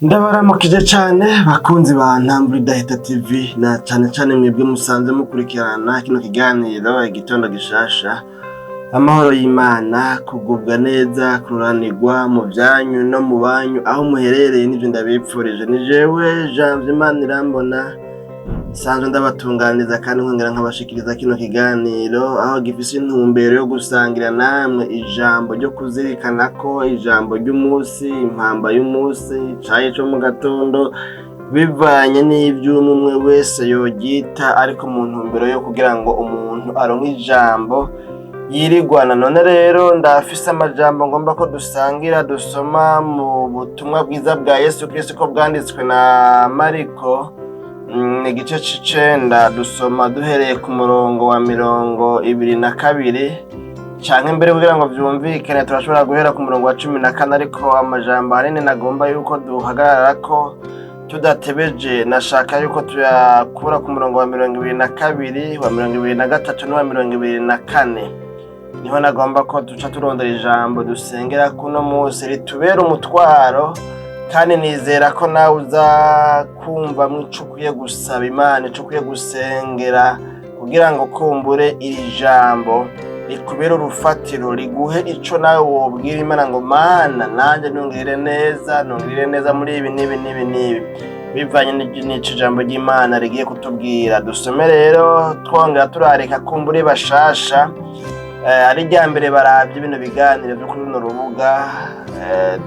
Ndabaramukije cane bakunzi ba Ntambwe Idahita TV, na cane cane mwebwe musanze mukurikirana kino kiganiro Igitondo Gishasha. Amahoro y'Imana, kugubwa neza, kururanirwa mu vyanyu no mu banyu aho muherereye, n'ivyo ndabipfurije. Ni jewe Janvier Manirambona, nsanzwe ndabatunganiriza kandi nkongera nkabashikiriza kino kiganiro, aho gifise intumbero yo gusangira namwe ijambo ryo kuzirikana ko ijambo ry'umunsi, impamba y'umunsi, icayi co mu gatondo, bivanye n'ivyo umwe wese yoryita, ariko mu ntumbero yo kugira ngo umuntu aronke ijambo yirigwana. None rero ndafise amajambo ngomba ko dusangira, dusoma mu butumwa bwiza bwa Yesu Kristo ko bwanditswe na Mariko, igice c'icenda, dusoma duhereye ku murongo wa 22, canke mbere kugira ngo vyumvikane turashobora guhera ku murongo wa 14, ariko amajambo ahanini nagomba yuko duhagararako tudatebeje, nashaka yuko tuyakura ku murongo wa 22, wa 23 n'uwa 24. Niho nagomba ko duca turondera ijambo dusengera kuno munsi ritubera umutwaro, kandi nizera ko nawe uza kumvamwo ico ukwiye gusaba Imana, ico ukwiye gusengera, kugira ngo kumbure iri jambo rikubere urufatiro, riguhe ico nawe wobwira Imana ngo: "Mana, nanje nungirire neza, nungirire neza muri ibi n'ibi n'ibi n'ibi," bivanye n'ico ijambo ry'Imana rigiye kutubwira. Dusome rero twongera turareka kumbure bashasha, ari irya mbere baravye bino biganiro vyo kuri runo rubuga,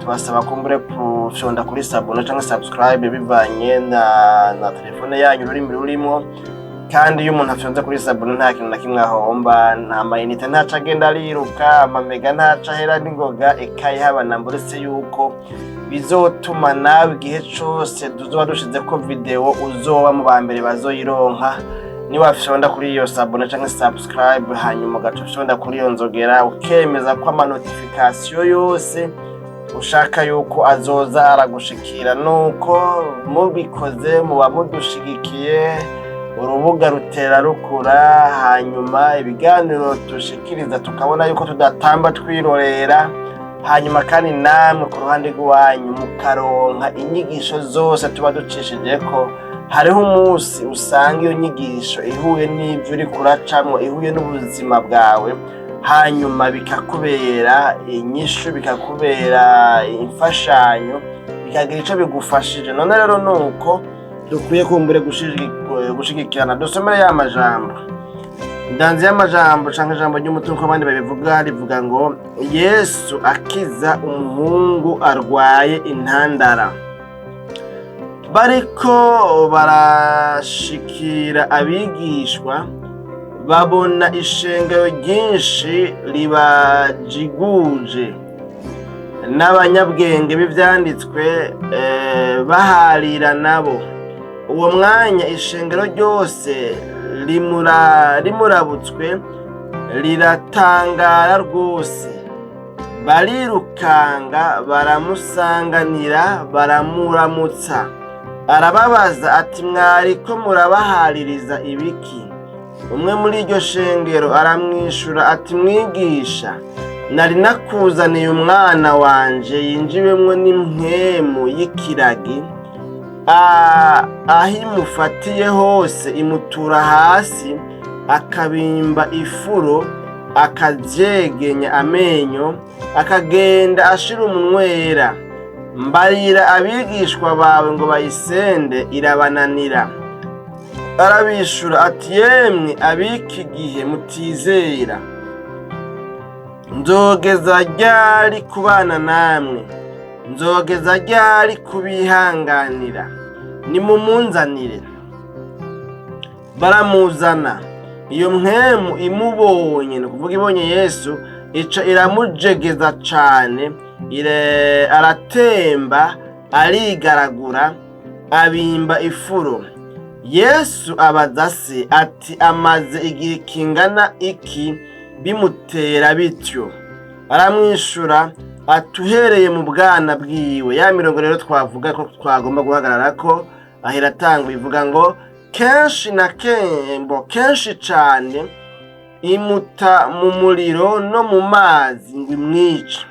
tubasaba kumbure kufyonda kuri s'abonner canke subscribe, bivanye na telefone yanyu ururimi rurimwo. Kandi iyo umuntu afyonze kuri s'abonner nta kintu na kimwe ahomba, nta ma unités ntaco agenda ariruka, ama méga ntaco ahera n'ingoga, ekaye haba namba, uretse yuko bizotuma nawe igihe cose tuzoba dushizeko video uzoba mu ba mbere bazoyironka niwafyonda kuri iyo s'abonner canke subscribe, hanyuma ugaca ufyonda kuri iyo nzogera, ukemeza ko ama notification yose ushaka yuko azoza aragushikira. Nuko mubikoze muba mudushigikiye, urubuga rutera rukura, hanyuma ibiganiro dushikiriza tukabona yuko tudatamba twirorera, hanyuma kandi namwe ku ruhande rw'iwanyu mukaronka inyigisho zose tuba ducishijeko. Hariho umunsi usanga iyo nyigisho ihuye n'ivyo uriko uracamwo, ihuye n'ubuzima bwawe, hanyuma bikakubera inyishu, bikakubera imfashanyo, bikagira ico bigufashije. None rero nuko dukwiye kumbure gushigikirana. Dusomere ya majambo ndanzi y'amajambo canke ijambo ry'umutungo abandi babivuga, rivuga ngo: "Yesu akiza umuhungu arwaye intandara." Bariko barashikira abigishwa, babona ishengero ryinshi ribajiguje n'abanyabwenge b'ivyanditswe baharira nabo. Uwo mwanya ishengero ryose rimurabutswe riratangara rwose, barirukanga baramusanganira, baramuramutsa. Arababaza ati: "Mwariko murabahaririza ibiki?" Umwe muri iryo shengero aramwishura ati: "Mwigisha, nari nakuzaniye umwana wanje yinjiwemwo n'impwemu y'ikiragi. Aho imufatiye hose imutura hasi, akabimba ifuro, akavyegenya amenyo, akagenda ashira umunwera. Mbarira abigishwa bawe ngo bayisende, irabananira." Arabishura ati: "Yemwe ab'iki gihe mutizera, nzogeza ryari kubana namwe? Nzogeza ryari kubihanganira? Nimumunzanire." Baramuzana. Iyo mpwemu imubonye, ni ukuvuga ibonye Yesu, ica iramujegeza cane, aratemba, arigaragura, abimba ifuro. Yesu abaza se ati: "Amaze igihe kingana iki bimutera bityo?" Aramwishura ati: "Uhereye mu bwana bwiwe." Ya mirongo rero twavuga ko twagomba guhagarara ko ahera atangwa, ivuga ngo: "Kenshi na kembo, kenshi cane imuta mu muriro no mu mazi ngo imwice,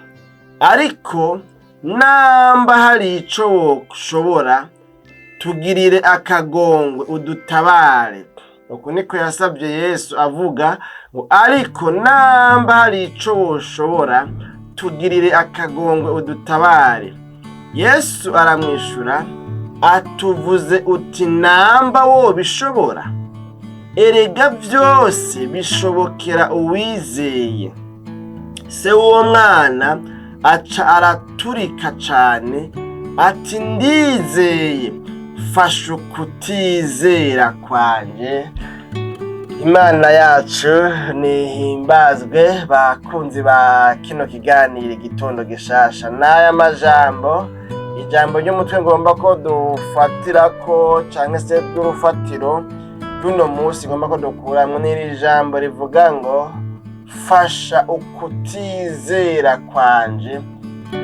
ariko Namba hari ico woshobora, tugirire akagongwe udutabare. Uku niko yasabye Yesu, avuga ngo: "Ariko namba hari ico woshobora, tugirire akagongwe udutabare." Yesu aramwishura atuvuze uti: "Namba wobishobora? Erega byose bishobokera uwizeye." Se w'uwo mwana aca araturika cane ati: "Ndizeye, fasha ukutizera kwanje." Imana yacu nihimbazwe. Bakunzi ba kino kiganiro Igitondo Gishasha, n'aya majambo, ijambo ry'umutwe ngomba ko dufatira ko canke se ry'urufatiro runo munsi ngomba ko dukuramwo n'iri jambo rivuga ngo: "Fasha ukutizera kwanje."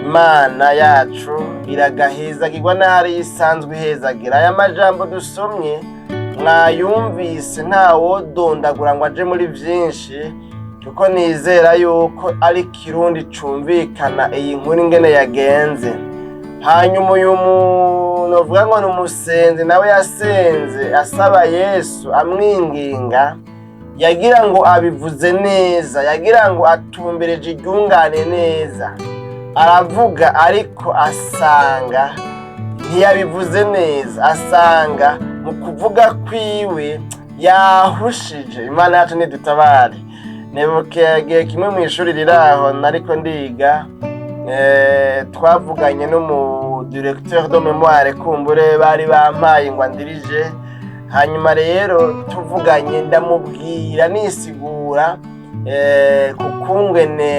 Imana yacu iragahezagirwa n'ahari isanzwe ihezagira. Aya majambo dusomye mwayumvise, ntawodondagura ngo aje muri vyinshi, kuko nizera yuko ari Kirundi cumvikana iyi nkuru ingene yagenze. Hanyuma uyu muntu uvuga ngo ni umusenzi, nawe yasenze asaba Yesu, amwinginga, yagira ngo abivuze neza, yagira ngo atumbereje iryungane neza, aravuga, ariko asanga ntiyabivuze neza, asanga mu kuvuga kwiwe yahushije. Imana yacu nidutabare. Nibuke igihe kimwe mu ishuri riraho nariko ndiga, twavuganye n'umu directeur de mémoire, kumbure bari bampaye ngo andirije. Hanyuma rero tuvuganye, ndamubwira nisigura kukungene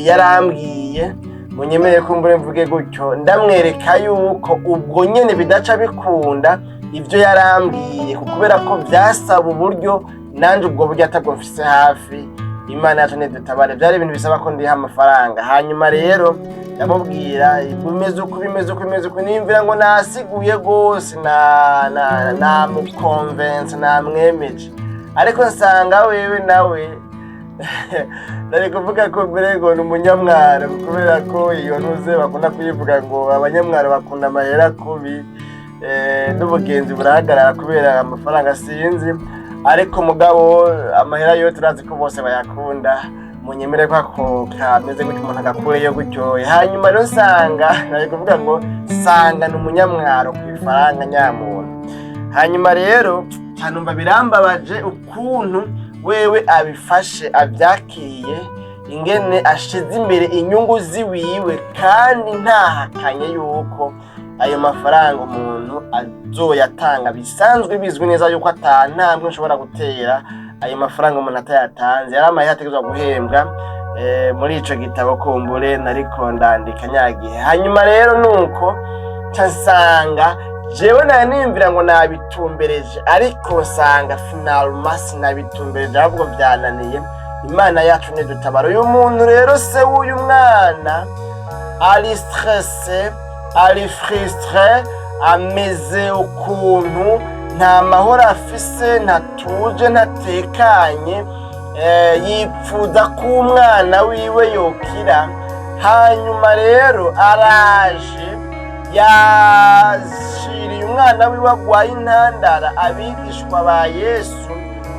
yarambwiye, munyemere kumbure mvuge gutyo, ndamwereka yuko ubwo nyene bidaca bikunda ivyo yarambwiye, kubera ko vyasaba uburyo, nanje ubwo buryo atabwo mfise hafi. Imana yacu nidutabare. Byari ibintu bisaba ko ndiha amafaranga. Hanyuma rero ndamubwira bimeze uku, bimeze uku, bimeze uku, nimvira ngo nasiguye rwose, na na namukonvense, namwemeje, ariko nsanga wewe nawe, nari kuvuga ko mbere ngo ni umunyamwaro, kubera ko iyo ntuze bakunda kuyivuga ngo abanyamwaro bakunda amahera kubi, n'ubugenzi burahagarara kubera amafaranga, sinzi. Ariko mugabo amahera yo turazi ko bose bayakunda. Munyemere ko ako kameze gutyo, umuntu agakureyo gutyo. Hanyuma rero nsanga, nari kuvuga ngo sanga ni umunyamwaro ku ifaranga nyamuntu. Hanyuma rero canumva birambabaje ukuntu wewe abifashe, abyakiriye, ingene ashize imbere inyungu ziwiwe, kandi ntahakanye yuko ayo mafaranga umuntu azoyatanga. Bisanzwe bizwi neza yuko ata ntambwe nshobora gutera ayo mafaranga umuntu atayatanze. Yari amahera ategerezwa guhembwa muri ico gitabo kumbure nariko ndandika nyagihe. Hanyuma rero nuko nca nsanga jewe nari nimvira ngo nabitumbereje, ariko nsanga finalement sinabitumbereje, ahubwo vyananiye. Imana yacu nidutabara. Uyu muntu rero, se w'uyu mwana, ari stressé, ari frustré, ameze ukuntu nta mahoro afise, ntatuje, ntatekanye, yipfuza ko umwana wiwe yokira. Hanyuma rero araje, yashiriye umwana wiwe agwaye intandara abigishwa ba Yesu,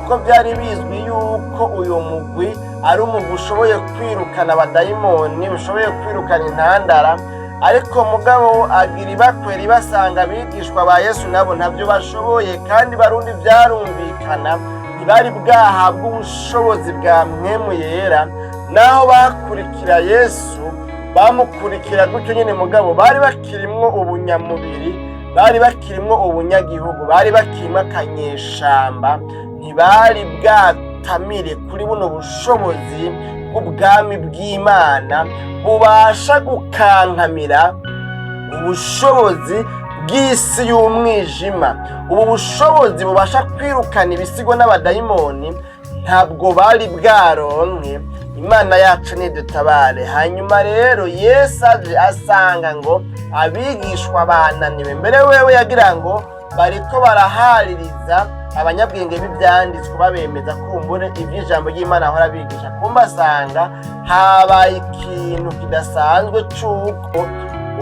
kuko byari bizwi yuko uyu mugwi ari umugwi ushoboye kwirukana abadayimoni, ushoboye kwirukana intandara. Ariko mugabo agira ibakwe ribasanga abigishwa ba Yesu nabo ntabyo bashoboye. Kandi Barundi, byarumvikana, ntibari bwahabwe ubushobozi bwa Mpwemu Yera. Naho bakurikira Yesu, bamukurikira gutyo nyine, mugabo bari bakirimwo ubunyamubiri, bari bakirimwo ubunyagihugu, bari bakirimwo akanyeshamba, ntibari bwatamire kuri buno bushobozi bw'ubwami bw'Imana bubasha gukankamira ubushobozi bw'isi y'umwijima. Ubu bushobozi bubasha kwirukana ibisigo n'abadayimoni ntabwo bari bwaronke. Imana yacu nidutabare. Hanyuma rero Yesu aje asanga ngo abigishwa bananiwe. Mbere wewe yagira ngo bariko barahaririza abanyabwenge b'ibyanditswe, babemeza kumbure iby'ijambo ry'Imana ahora bigisha, kumba asanga habaye ikintu kidasanzwe c'uko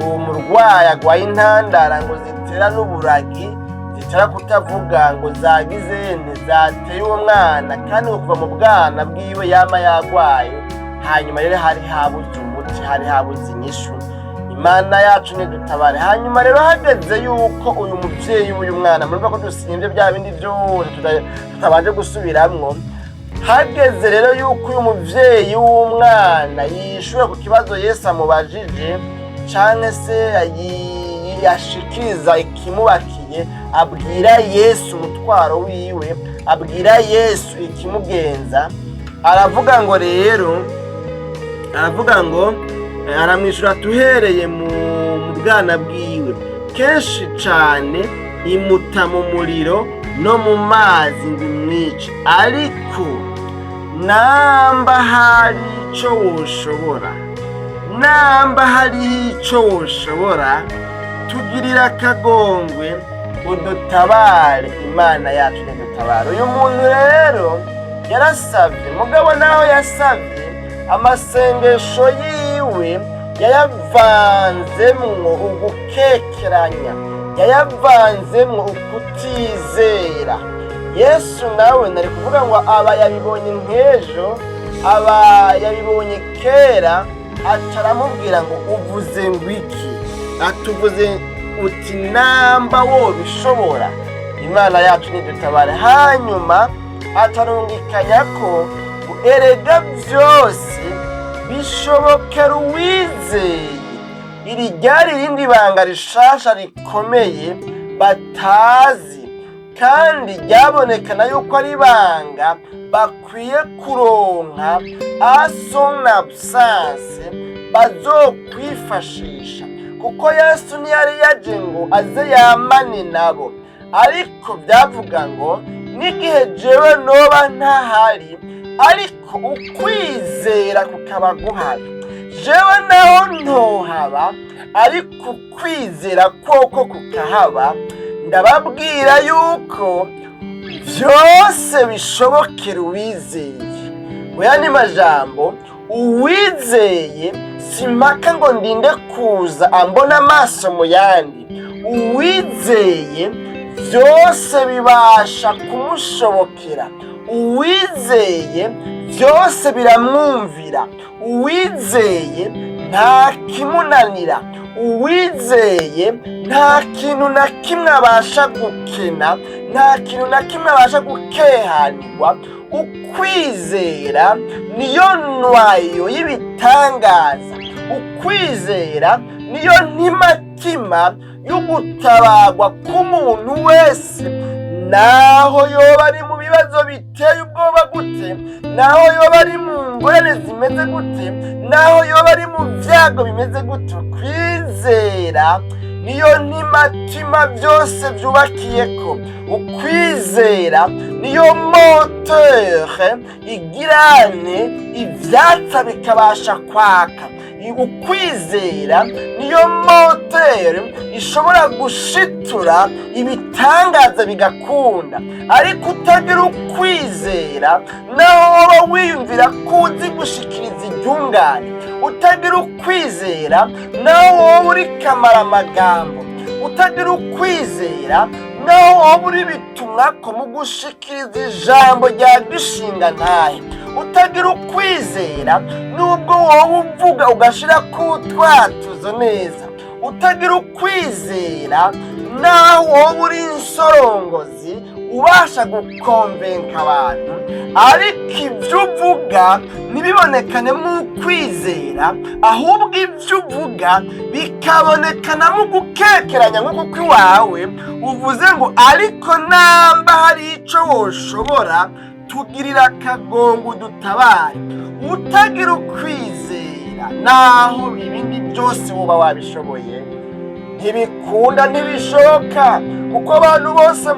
Uwo murwayi agwaye intandara ngo zitera n'uburagi, zitera kutavuga, ngo zagizene zateye uwo mwana, kandi ngo kuva mu bwana bwiwe yama yagwaye. Hanyuma rero hari habuze umuti, hari habuze inyishu. Imana yacu nidutabare. Hanyuma rero hageze yuko uyu muvyeyi w'uyu mwana, murumva ko dusimvye bya bindi vyose tutabanje gusubiramwo, hageze rero yuko uyu muvyeyi w'umwana yishura ku kibazo Yesu amubajije, canke se yashikiriza ikimubakiye, abwira Yesu umutwaro wiwe, abwira Yesu ikimugenza. Aravuga ngo rero, aravuga ngo aramwishyura, tuhereye mu bwana bwiwe, kenshi cane imuta mu muriro no mu mazi ngo imwice. Ariko namba hari ico woshobora, namba hariho ico woshobora, tugirira akagongwe udutabare. Imana yacu ntidutabare. Uyu muntu rero yarasabye, mugabo naho yasabye, amasengesho yiwe yayavanzemwo ugukekeranya, yayavanzemwo ukutizera. Yesu nawe nari kuvuga ngo aba yabibonye nk'ejo, aba yabibonye kera, aca aramubwira ngo: "Uvuze ngo iki?" Atuvuze uti: "Namba wobishobora." Imana yacu nidutabare. Hanyuma atarungikanya ko ngo: "Erega byose bishobokera uwizeye." Iri ryari irindi banga rishasha rikomeye batazi, kandi ryabonekana yuko ari ibanga bakwiye kuronka à son absence bazokwifashisha, kuko Yesu ntiyari yaje ngo aze yamane nabo, ariko byavuga ngo: "N'igihe jewe noba ntahari, ariko ukwizera kukaba guhari, jewe naho ntohaba, ariko ukwizera koko kukahaba, ndababwira yuko byose bishobokera uwizeye." Mu yandi majambo, uwizeye si mpaka ngo ndinde kuza ambona amaso mu yandi. Uwizeye byose bibasha kumushobokera, uwizeye byose biramwumvira, uwizeye nta kimunanira, uwizeye nta kintu na kimwe abasha gukena, nta kintu na kimwe abasha gukehanirwa. Ukwizera niyo ntwayo y'ibitangaza, ukwizera niyo ntimatima y'ugutabarwa k'umuntu wese, naho yoba ari mu bibazo biteye ubwoba gute, naho yoba ari mu ngorane zimeze gute, naho yoba ari mu byago bimeze gute. Ukwizera niyo ntimatima byose byubakiyeko, ukwizera niyo moteur igirane ivyatsa bikabasha kwaka, ukwizera niyo moteur ishobora gushitura ibitangaza bigakunda. Ariko utagira ukwizera, naho woba wiyumvira ko uzi gushikiriza iryungane, utagira ukwizera, naho wowe uri kamaramagambo, utagira ukwizera, naho wowe uri bitumwako mu gushikiriza ijambo rya gishinga ntahe, utagira ukwizera, nubwo wowe uvuga ugashira ko utwatuzo neza, utagira ukwizera, naho wowe uri insorongozi ubasha gukonvenka abantu, ariko ibyo uvuga ntibibonekanemo ukwizera, ahubwo ibyo uvuga bikabonekanamo gukekeranya, nk'uko iwawe uvuze ngo: "Ariko namba hari icyo woshobora, tugirira akagongo udutabare." Utagira ukwizera, naho ibindi byose woba wabishoboye, ntibikunda, ntibishoboka, kuko abantu bose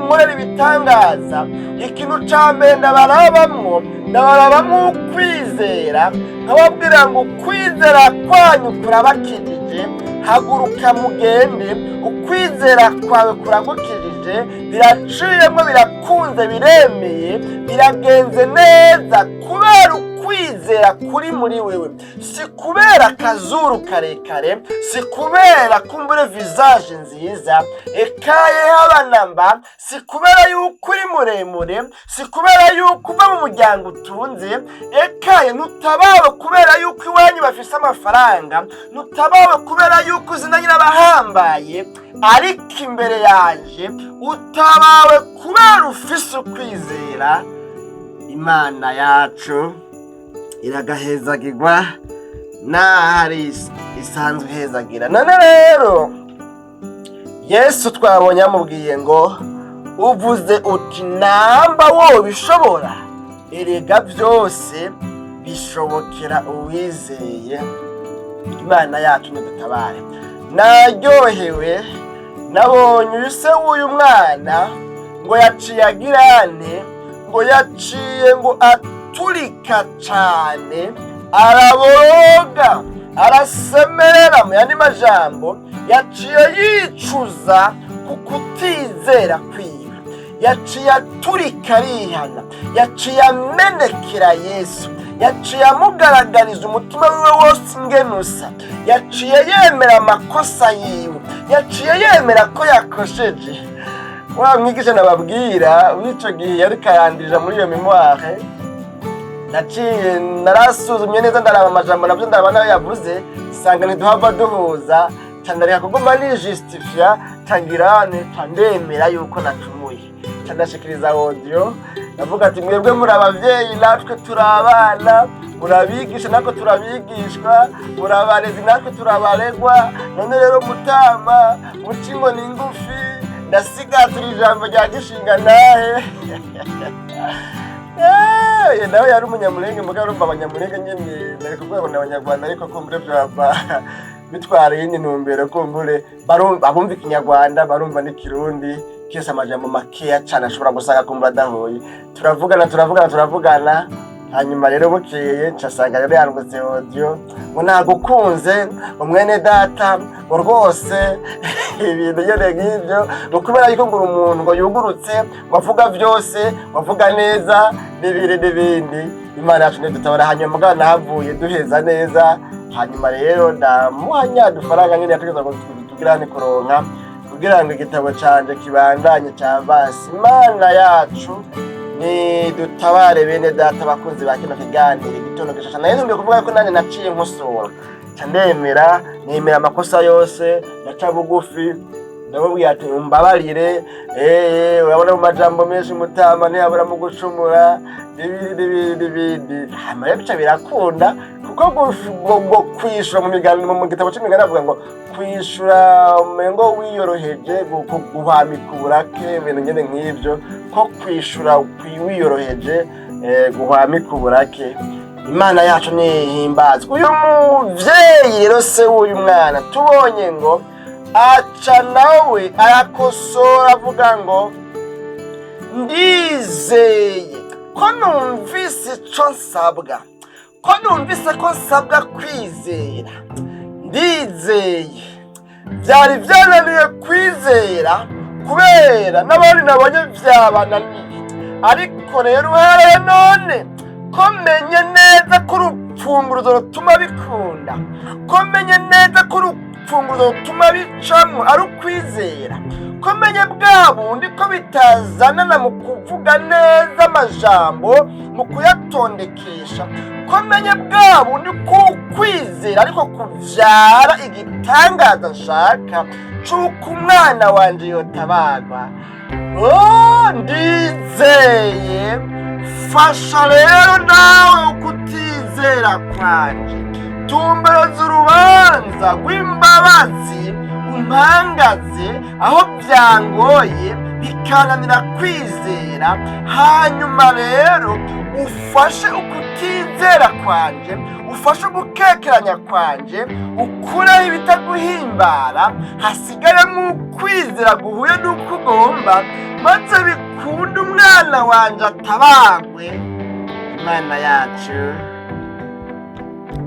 nkorera ibitangaza, ikintu ca mbere ndabarabamwo, ndabarabamwo ukwizera, nkababwira ngo: "Ukwizera kwanyu kurabakijije, haguruka mugende, ukwizera kwawe kuragukijije." Biraciyemo, birakunze, biremeye, biragenze neza kubera ukwizera. ukwizera kuri muri wewe, si kubera akazuru karekare, si kubera kumbure visage nziza, ekaye habanamba, si kubera yuko uri muremure, si kubera yuko uva mu muryango utunze, ekaye ntutabawe kubera yuko iwanyu bafise amafaranga, ntutabawe kubera yuko uzinanye n'abahambaye, ariko imbere yanje utabawe kubera ufise ukwizera. Imana yacu iragahezagirwa n'ahari isanzwe ihezagira. None rero Yesu twabonye amubwiye ngo uvuze uti namba wowe bishobora, erega byose bishobokera uwizeye. Imana yacu nidutabare. Naryohewe nabonye uyu se w'uyu mwana ngo yaciye agirane, ngo yaciye ngo aturika cane, araboroga, arasemerera. Mu yandi majambo, yaciye yicuza ku kutizera kwiwe, yaciye aturika arihana, yaciye amenekera Yesu, yaciye amugaragariza umutima wiwe wose ingene usa, yaciye yemera amakosa yiwe, yaciye yemera ko yakosheje. Wa mwigisha nababwira w'ico gihe yariko arandija muri iyo mémoire, naciye narasuzumye neza, ndaraba amajambo navyo, ndaraba nayo yavuze, sanga ntiduhava duhuza, ca ndareka kuguma nijustifia, cangirane, ca ndemera yuko nacumuye, ca ndashikiriza audio, ndavuga ati mwebwe muri abavyeyi, natwe turi abana, murabigisha, natwe turabigishwa, murabarezi, natwe turabaregwa. None rero mutama muca inkoni ngufi, ndasigatura ijambo rya gishinga nahe. Nawe yari umunyamulenge, mugabo urumva abanyamulenge nyene, nari kuvuga ngo ni abanyarwanda, ariko kumbure vyaba bitwara iyindi ntumbero. Kumbure abumva ikinyarwanda barumva n'ikirundi kese, amajambo makeya cane ashobora gusanga kumbura adahuye. Turavugana, turavugana, turavugana, hanyuma rero bukeye ncasanga rero yanditse audio ngo nagukunze, ngo mwene data, ngo rwose ibintu nyene nk'ivyo, ngo kubera yuko ngo uri umuntu ngo yugurutse, ngo avuga vyose, ngo avuga neza n'ibindi n'ibindi. Imana yacu ntidutabara. Hanyuma mugabo nahavuye duheza neza. Hanyuma rero ndamuha nyadufaranga nyene yategeza ngo tugirane kuronka kugira ngo igitabo canje kibandanye ca basi. Imana yacu nidutabare. Bene data bakunzi ba kino kiganiro Igitondo Gishasha, nayo ntumbiye kuvuga ko nanjye naciye nkosora, nca ndemera, nemera amakosa yose, ndaca bugufi, ndamubwira ati umbabarire, urabona mu majambo menshi mutama ntiyabura mu gucumura n'ibindi n'ibindi n'ibindi. Hanyuma rero bica birakunda, kuko ngo kwishura mu migani, mu gitabo c'imigani avuga ngo kwishura umengo wiyoroheje guhwamika uburake, ibintu nyene nk'ivyo, ko kwishura wiyoroheje guhwamika uburake. Imana yacu nihimbazwa. Uyu muvyeyi rero, se w'uyu mwana, tubonye ngo aca nawe arakosora, avuga ngo ndizeye ko numvise ico nsabwa, ko numvise ko nsabwa kwizera. Ndizeye, byari byananiye kwizera kubera n'abandi nabonye byabananiye, ariko rero uhereye none ko menye neza ko urupfunguruzo rutuma bikunda, ko menye neza ko urupfunguruzo rutuma bicamwo ari ukwizera, ko menye bwa bundi ko bitazanana mu kuvuga neza amajambo, mu kuyatondekesha, ko menye bwa bundi ko ukwizera ariko kuvyara igitangaza nshaka c'uko umwana wanje yotabagwa. Oh, ndizeye. Fasha rero nawe ukutizera kwanje, tumbereza urubanza rw'imbabazi, umpangaze aho byangoye bikananira kwizera. Hanyuma rero ufashe ukutizera kwanje, ufashe ugukekeranya kwanje, ukureho ibitaguhimbara, hasigaremo ukwizera guhuye n'uko ugomba, maze bikunde umwana wanje atabagwe. Imana yacu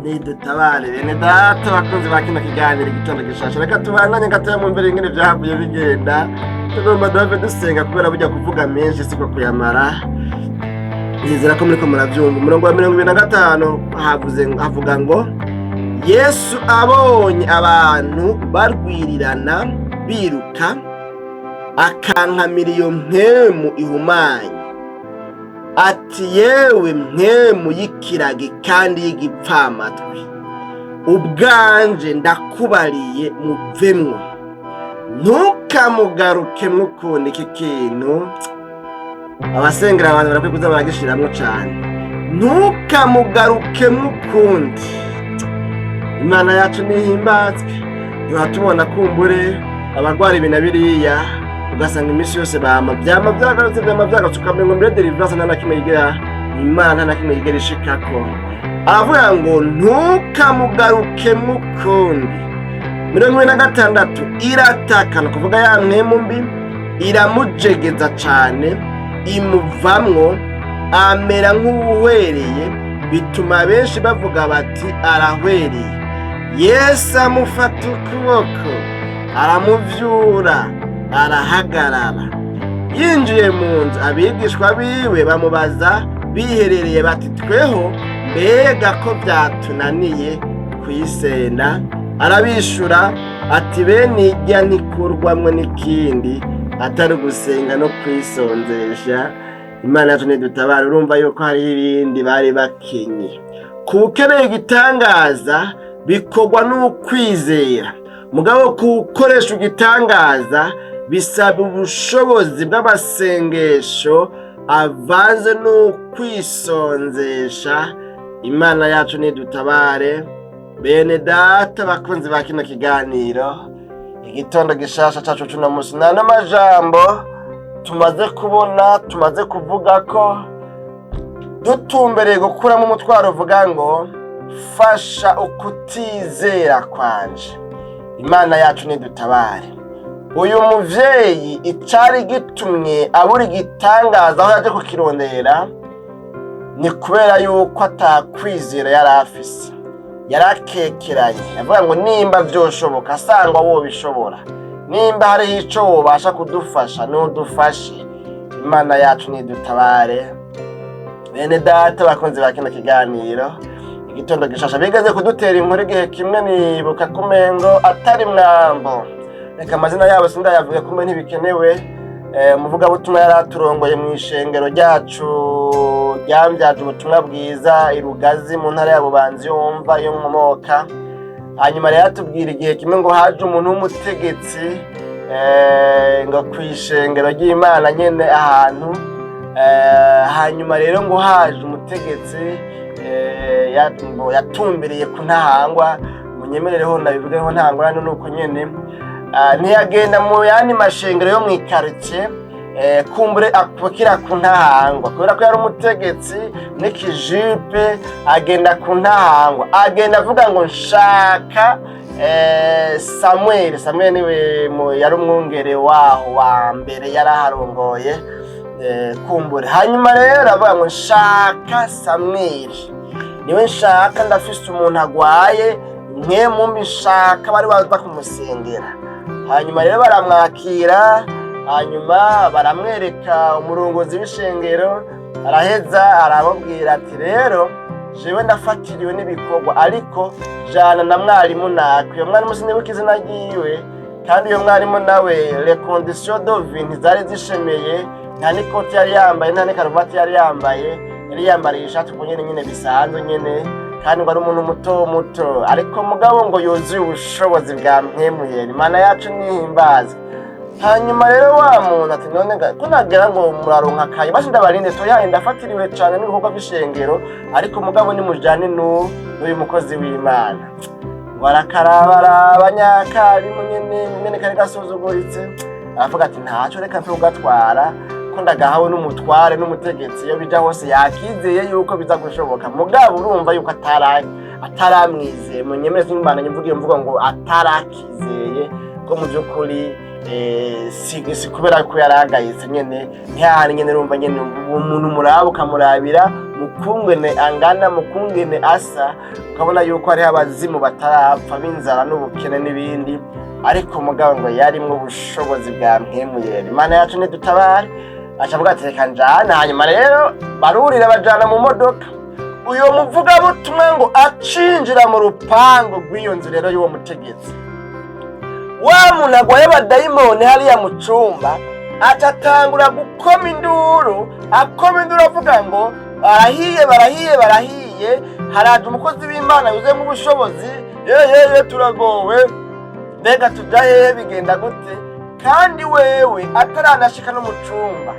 nidutabare. Bene data bakunzi ba kino kiganiro Igitondo Gishasha, reka tubandanye gatoya mu mbere ingene vyahavuye bigenda. Tugomba duhave dusenga, kubera burya kuvuga menshi siko kuyamara. Nizera ko muriko muravyumva. Umurongo wa 25 havuze, havuga ngo: "Yesu abonye abantu barwirirana biruka, akankamira iyo mpwemu ihumanye, ati: 'Yewe mpwemu y'ikiragi kandi y'igipfamatwi, ubwanje ndakubariye, muvemwo, ntukamugarukemwo ukundi.'" Iki kintu abasengera abantu barakwiye kuza baragishiramwo cane: ntukamugarukemwo ukundi. Imana yacu nihimbazwe. Tuba tubona kumbure abarwara ibi na biriya, ugasanga iminsi yose bama vyama vyagarutse, vyama vyagarutse, ukamengo mbere deliverance nta na kimwe yigera, Imana nta na kimwe yigera ishikako. Aravuga ngo: "Ntukamugarukemwo ukundi." 26: "Irataka," ni ukuvuga ya mpwemu mbi, "iramujegeza cane, imuvamwo, amera nk'uwuhwereye, bituma benshi bavuga bati: 'Arahwereye.' Yesu amufata ukuboko, aramuvyura, arahagarara. Yinjiye mu nzu, abigishwa biwe bamubaza biherereye bati: 'Tweho mbega ko vyatunaniye kuyisenda?' Arabishura ati: 'Bene irya ntikurwamwo n'ikindi atari ugusenga no kwisonzesha.'" Imana yacu ntidutabara. Urumva yuko hariho ibindi bari bakenye. Ku ukeneye igitangaza bikorwa n'ukwizera, mugabo kuwukoresha igitangaza bisaba ubushobozi bw'amasengesho avanze n'ukwisonzesha. Imana yacu nidutabare. Bene data bakunzi ba kino kiganiro Igitondo Gishasha cacu cuno musi, nta n'amajambo tumaze kubona, tumaze kuvuga ko dutumbereye gukuramo umutwaro uvuga ngo: "Fasha ukutizera kwanje." Imana yacu nidutabare. Uyu muvyeyi, icari gitumye abura igitangaza aho yaje kukirondera ni kubera yuko atakwizera yari afise. Yarakekeranye, yavuga ngo: "Nimba vyoshoboka, asangwa wobishobora, nimba hariho ico wobasha kudufasha, nudufashe." Imana yacu nidutabare. Bene data bakunzi ba kino kiganiro Igitondo Gishasha, bigeze kudutera inkuru igihe kimwe, nibuka kumengo atari mwambo, reka amazina yabo sindayavuge, kumbe ntibikenewe. Umuvugabutumwa yari aturongoye mu ishengero ryacu ryambyaje ubutumwa bwiza i Rugazi mu ntara ya Bubanza, iyo wumva iyo nkomoka. Hanyuma rero atubwira igihe kimwe ngo haje umuntu w'umutegetsi ngo ku ishengero ry'Imana nyene ahantu. Hanyuma rero ngo haje umutegetsi, ngo yatumbereye ku Ntahangwa, munyemerereho ndabivugeho, nta ngorane, nuko nyene ntiyagenda mu yandi mashengero yo mw'ikaritsiye, kumbure akukira ku Ntahangwa, kubera ko yari umutegetsi n'ikijipe, agenda ku Ntahangwa, agenda avuga ngo: "Nshaka Samuel." Samuel niwe yari umwungere waho wa mbere yaraharongoye, kumbure. Hanyuma rero avuga ngo: "Nshaka Samuel, niwe nshaka, ndafise umuntu agwaye mwe mumbi, nshaka bari baza kumusengera." Hanyuma rero baramwakira, hanyuma baramwereka umurongozi w'ishengero. Araheza aramubwira ati: "Rero jewe ndafatiriwe n'ibikorwa, ariko jana na mwarimu naka." Uyo mwarimu sinibuka izina ryiwe, kandi uyo mwarimu nawe les conditions de vie ntizari zishemeye, nta n'ikoti yari yambaye, nta n'ikaruvati yari yambaye, yari yambariye ishati uko nyene nyene bisanzwe nyene, kandi ngo ari umuntu muto muto, ariko mugabo ngo yuzuye ubushobozi bwa Mpwemu Yera. Imana yacu nihimbaza. Hanyuma rero wa muntu ati: "None ko nagera ngo muraronka akaye, basi ndabarinde toyaye, ndafatiriwe cane n'ibikorwa vy'ishengero, ariko mugabo nimujane n'uyu mukozi w'Imana." Ngo arakarabaraba nyakarimu nyene nyene kari gasuzuguritse, aravuga ati: "Ntaco, reka mpe kugatwara, ko ndagahawe n'umutware n'umutegetsi, iyo bija hose yakizeye yuko biza gushoboka." Mugabo urumva yuko ataramwizeye. Munyemere simbana mvuga iyo mvugo ngo atarakizeye ko mu by'ukuri, si kubera ko yaragayitse nyene, ntihahari nyene. Urumva nyene umuntu muraba, ukamurabira mukungene angana, mukungene asa, ukabona yuko hariho abazimu batarapfa b'inzara n'ubukene n'ibindi, ariko mugabo ngo yarimwo ubushobozi bwa Mpwemu Yera. Imana yacu nidutabare. Aca avuga ati reka njana. Hanyuma rero barurira bajana mu modoka. Uyo muvugabutumwa ngo acinjira mu rupangu rw'iyo nzu rero y'uwo mutegetsi, wa muntu agwaye abadayimoni hariya mu cumba, aca atangura gukoma induru, akoma induru avuga ngo barahiye, barahiye, barahiye, haraje umukozi w'Imana yuzuyemo ubushobozi, yeyeye, turagowe, mbega tuja hehe, bigenda gute? Kandi wewe ataranashika no mu cumba.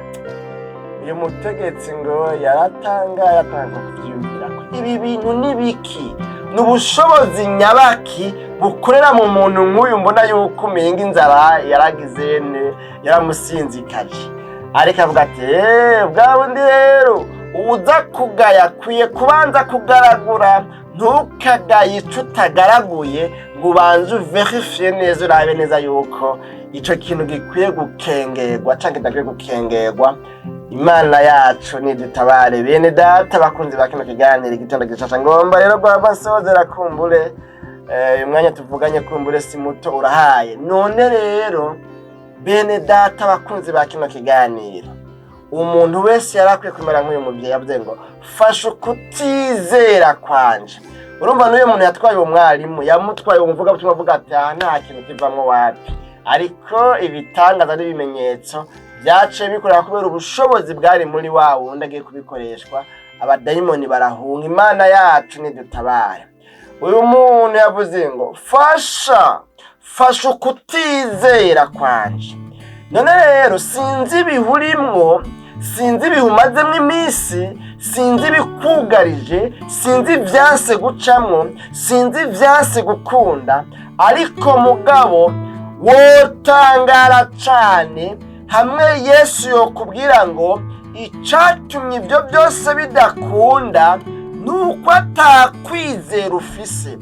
Uyu mutegetsi ngo yaratangaye, atanga kuvyiyumvirako: ibi bintu ni biki? Ni ubushobozi nyabaki bukorera mu muntu nk'uyu? Mbona yuko umenga inzara yaragize ne yaramusinzikaje. Ariko avuga ati: Bwa bundi rero uza kugaya akwiye kubanza kugaragura. Ntukagaye ico utagaraguye, ngo ubanze uverifiye neza, urabe neza yuko ico kintu gikwiye gukengerwa canke kidakwiye gukengerwa." Imana yacu nidutabare. Bene data bakunzi ba kino kiganiro Igitondo Gishasha, ngomba rero gwava nsozera. Kumbure uyu mwanya tuvuganye kumbure si muto, urahaye. None rero bene data bakunzi ba kino kiganiro, umuntu wese yari akwiye kumera nk'uyu mubyeyi yavuze ngo fasha ukutizera kwanje. Urumva n'uyu muntu yatwaye uwo mwarimu, yamutwaye uwo muvugabutumwa avuga ati aha nta kintu kivamwo, wapi. Ariko ibitangaza n'ibimenyetso byaciye bikorera kubera ubushobozi bwari muri wa wundi agiye kubikoreshwa, abadayimoni barahunga. Imana yacu nidutabare. Uyu muntu yavuze ngo fasha, fasha ukutizera kwanje. None rero sinzi ibihurimwo, sinzi ibihe umazemwo iminsi, sinzi ibikugarije, sinzi ibyanse gucamwo, sinzi ibyanse gukunda, ariko mugabo wotangara cane hamwe Yesu yokubwira ngo icatumye ibyo byose bidakunda nuko atakwizera ufise.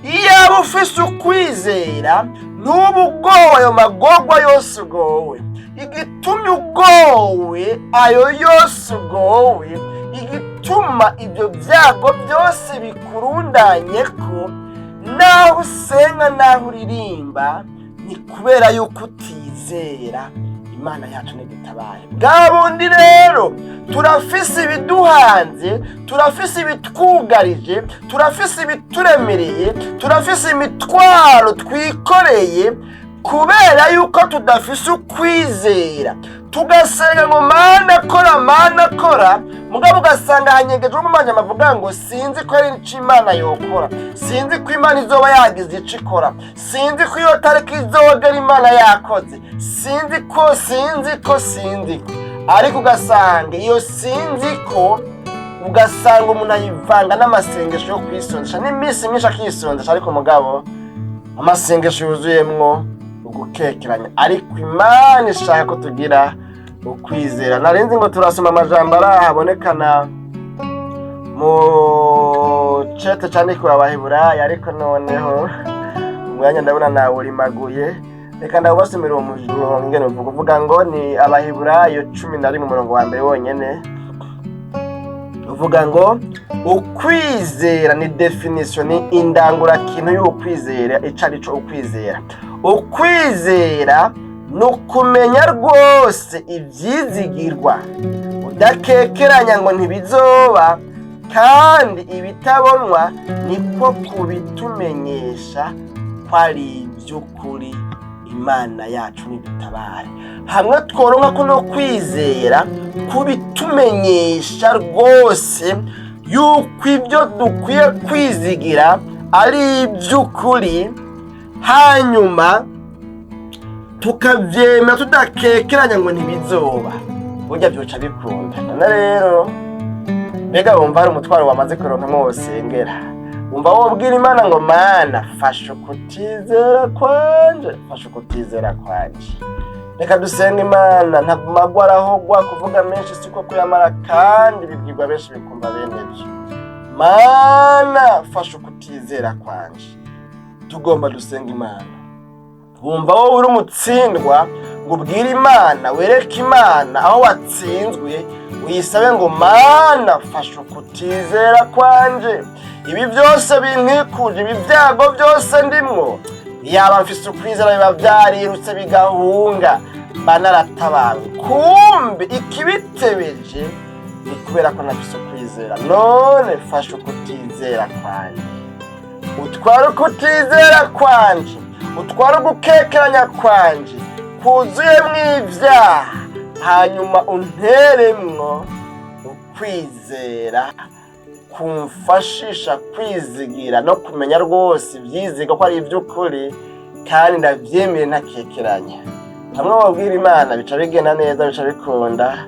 Iyaba ufise ukwizera, n'ubu ugowe ayo magorwa yose ugowe. Igitumye ugowe ayo yose ugowe, igituma ibyo byago byose bikurundanye ko naho usenga, naho uririmba, ni kubera yuko utizera. Imana yacu ntidutabare. Bwa bundi rero turafise ibiduhanze, turafise ibitwugarije, turafise ibituremereye, turafise imitwaro twikoreye kubera yuko tudafise ukwizera. Tugasenga ngo Mana kora, Mana kora, mugabo ugasanga hanyegejwe mu manya bavuga ngo sinzi ko ari ico Imana yokora, sinzi ko Imana izoba yagize ico ikora, sinzi ko iyo tariki izogera Imana yakoze, sinzi ko, sinzi ko, sinzi ko. Ariko ugasanga iyo sinzi ko, ugasanga umuntu ayivanga n'amasengesho yo kwisonzesha n'iminsi myinshi akisonzesha, ariko mugabo amasengesho yuzuyemwo ugukekeranya. Ariko Imana ishaka ko tugira ukwizera. Narinzi ngo turasoma amajambo arahabonekana mu cete candikiwe Abaheburayo, ariko noneho umwanya ndabona nawurimaguye. Reka ndawubasomera uwo murongo ingene uvuga. Uvuga ngo ni Abaheburayo 11 umurongo wa mbere wonyene. Uvuga ngo ukwizera ni définition, ni indangurakintu y'ukwizera. Ico arico ukwizera: ukwizera ni ukumenya rwose ivyizigirwa, udakekeranya ngo ntibizoba, kandi ibitabonwa niko kubitumenyesha ko ari iby'ukuri. Imana yacu nidutabare. Hamwe tworonka kuno kwizera kubitumenyesha rwose yuko ibyo dukwiye kwizigira ari iby'ukuri, hanyuma tukavyemera tudakekeranya ngo ntibizoba, burya byoca bikunda. None rero mbega wumva hari umutwaro wamaze kuronka mwosengera, wumva wobwira Imana ngo Mana fasha ukutizera kwanje, fasha ukutizera kwanje. Reka dusenga Imana. Ntabwo magwa arahogwa, kuvuga menshi siko kuyamara, kandi bibwirwa benshi bikumva bene byo. Mana fasha ukutizera kwanje. Tugomba dusenga Imana. Wumva wowe uri umutsindwa ngo ubwire Imana, wereke Imana aho watsinzwe, uyisabe ngo Mana fasha ukutizera kwanje, ibi byose binkikuje, ibi byago byose ndimwo, yaba mfise ukwizera biba byarirutse bigahunga. Mba naratabawe. Kumbe ikibitebeje ni kubera ko ntafise ukwizera. None fasha ukutizera kwanje, utware ukutizera kwanje, utware ugukekeranya kwanje kuzuyemwo ibyaha, hanyuma unteremwo ukwizera kumfashisha kwizigira no kumenya rwose ibyiziga ko ari iby'ukuri, kandi ndabyemeye ntakekeranya. Hamwe wabwira Imana, bica bigenda neza, bica bikunda.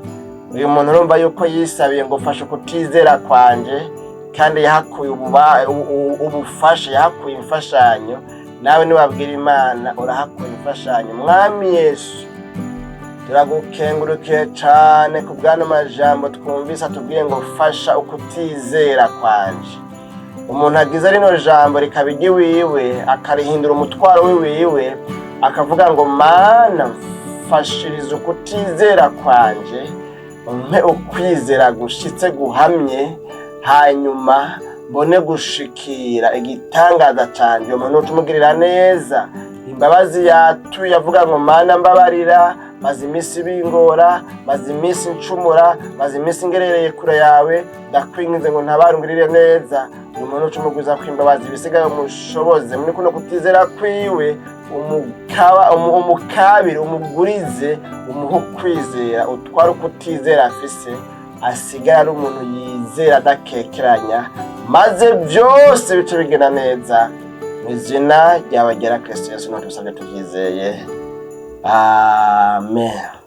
Uyu muntu urumva yuko yisabiye ngo fasha ukutizera kwanje, kandi yahakuye ubufasha, yahakuye imfashanyo. Nawe niwabwira Imana, urahakuye imfashanyo. Mwami Yesu, turagukengurukiye cane ku bw'ano majambo twumvise atubwiye ngo fasha ukutizera kwanje. Umuntu agize rino jambo rikaba iry'iwiwe, akarihindura umutwaro w'iwiwe, akavuga ngo Mana, mfashiriza ukutizera kwanje, umpe ukwizera gushitse guhamye, hanyuma mbone gushikira igitangaza canje. Umuntu uca umugirira neza, imbabazi yatuye avuga ngo Mana mbabarira, maze iminsi bingora, maze iminsi ncumura, maze iminsi ngerereye kure yawe, ndakwinginze ngo ntabare, ungirire neza. Uyu muntu uca umugwiza kw'imbabazi, ibisigaye umushoboze muri kuno kutizera kwiwe, umukabire, umugurize, umuhe ukwizera, utware ukutizera afise, asigara ari umuntu yizera adakekeranya, maze byose bice bigenda neza. Mu izina ry'abagera Kristo Yesu niho tubisabye tubyizeye, amen.